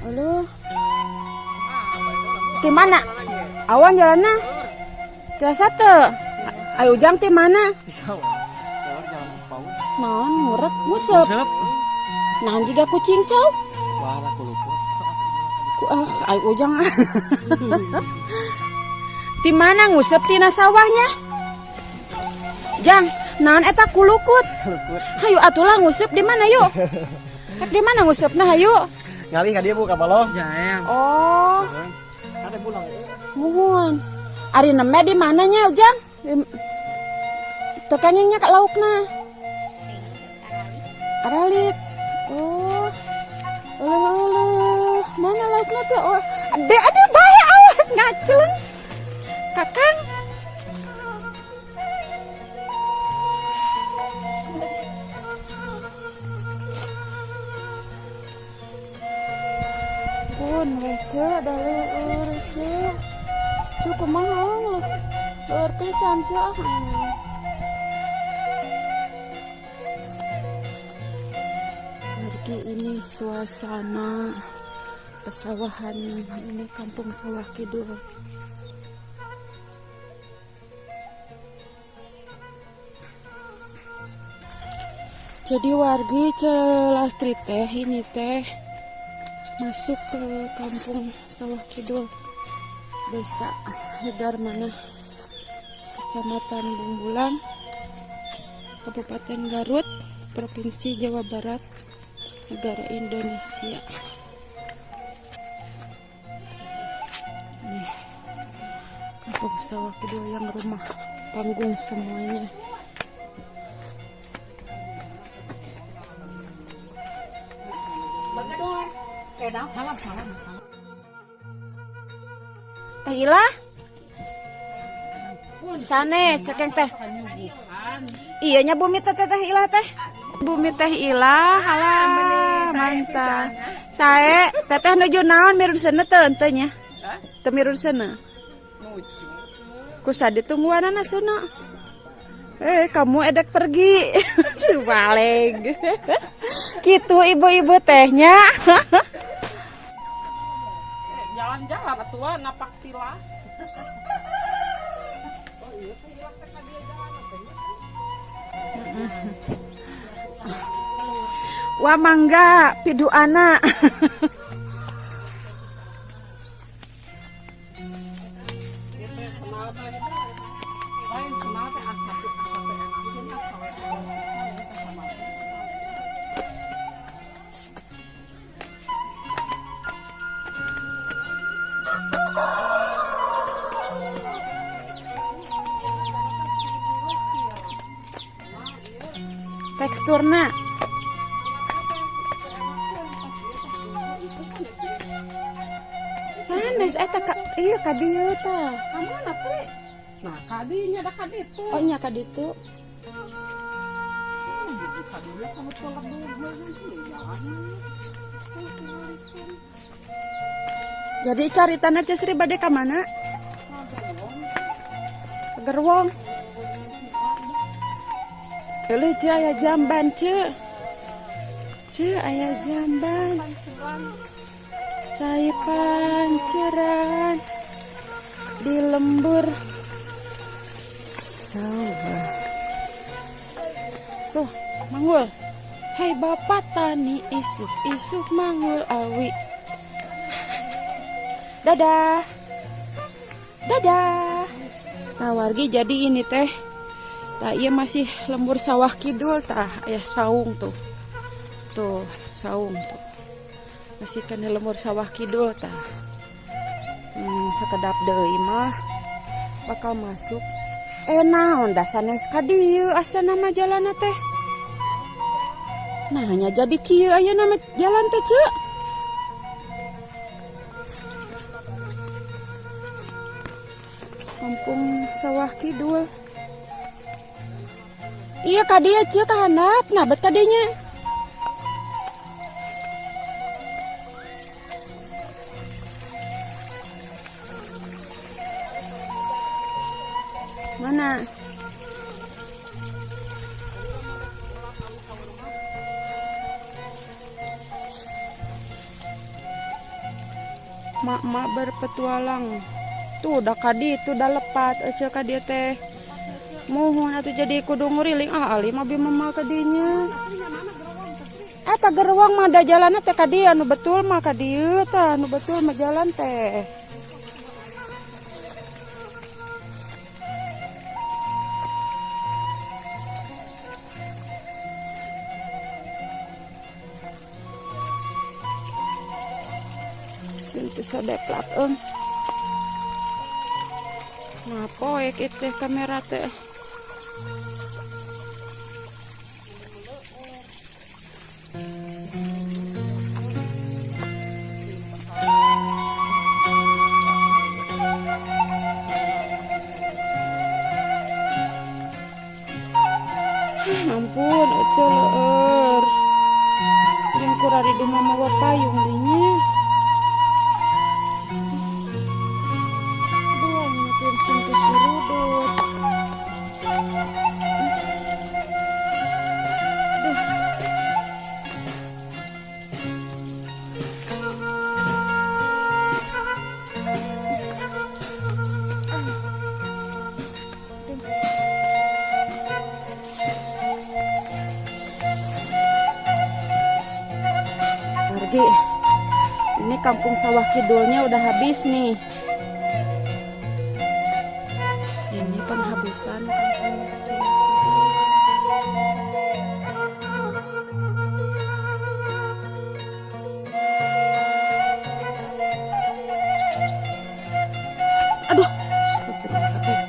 Aduh. Di mana? Awan jalanna. Tiasa teu? Ayo Ujang ti mana? Naon ngurek nguseup. Naon jiga kucing cau? Wah, aku lupa. Ku ah, ayo Ujang. Ti mana nguseup tina sawahnya? Jang, naon eta kulukut? Hayu atulah nguseup di mana yuk? Rek di mana nguseupna hayu? Ngalih ka dia Bu ka balong. Oh, Ada pulang. muhun. Ari neme di mananya Ujang? Teu kengingnya ka laukna. Aralit. Oh. Euleuh euleuh. Mana laukna teh? Oh, ade ade bae awas ngaceleng. Kakang. Pun weh ceu da leueur ceu. Ceu kumaha lu? Leueur pisan ceu. Wargi, ini suasana pesawahan ini Kampung Sawah Kidul. Jadi wargi Celastri teh ini teh masuk ke Kampung Sawah Kidul, Desa Hegarmanah, Kecamatan Bungbulang, Kabupaten Garut, Provinsi Jawa Barat, negara Indonesia. Nih, Kampung Sawah Kidul yang rumah panggung semuanya. Salam salam. Teh Ilah? Sane, cekeng teh. Iya nya bumi teh teh Ilah teh. Bumi teh Ilah, halah mantap. Sae, teteh nuju naon mirun seuneu teu henteu nya? Teu mirun seuneu. Ku sadi tungguanana seuneu. Kamu edek pergi. Balik. Gitu ibu-ibu tehnya. Jalan-jalan atuh napak tilas. Wah mangga pidu anak. Lain senal teh asap asap enaknya sama. Teksturna. Sanes eta ka iya ka dieu tah. Ka mana teh? Nah, kadinya da ka ditu. Oh nya ka ditu. Kadinya kamu tolak dulu jalan. Jadi caritana Ceu Sri bade ka mana? Ka Gerwong. Euleuh Ceu aya jamban Ceu. Ceu aya jamban. Cai pancuran di lembur sawah. Tuh, manggul. Hei bapak tani isuk-isuk manggul awi. Dadah. Dadah. Nah wargi jadi ini teh. Tah iya masih lembur sawah kidul tah aya saung tuh. Tuh, saung tuh. Masih kena lembur sawah kidul tah. Sakedap deui mah bakal masuk. Naon da sanes ka dieu asa nama jalanna teh. Nah, hanya jadi kieu aya nama jalan teh, Ceu. Kampung Sawah Kidul. Iya ka dieu Ceu ka handap, nah bet ka dinya. Mana? Mak-mak berpetualang. Tuh udah kadi itu udah lepat ece ka dieu teh. Muhun atuh jadi kudu nguriling ah ali mah bi mama ka dinya. Eta gerwang mah da jalanna teh ka dieu anu betul mah ka dieu tah anu betul mah jalan teh. Teu sadeplak eung. Nah, poek itu kamera teh. Ampun, ece leueur. Jeung kurari mah mawa payung dinya. Aduh, aing teh sing teu surudut. Aduh. Pergi. Ini kampung sawah kidulnya udah habis nih. Ini penghabisan kampung sawah kidul. Aduh, astagfirullahaladzim.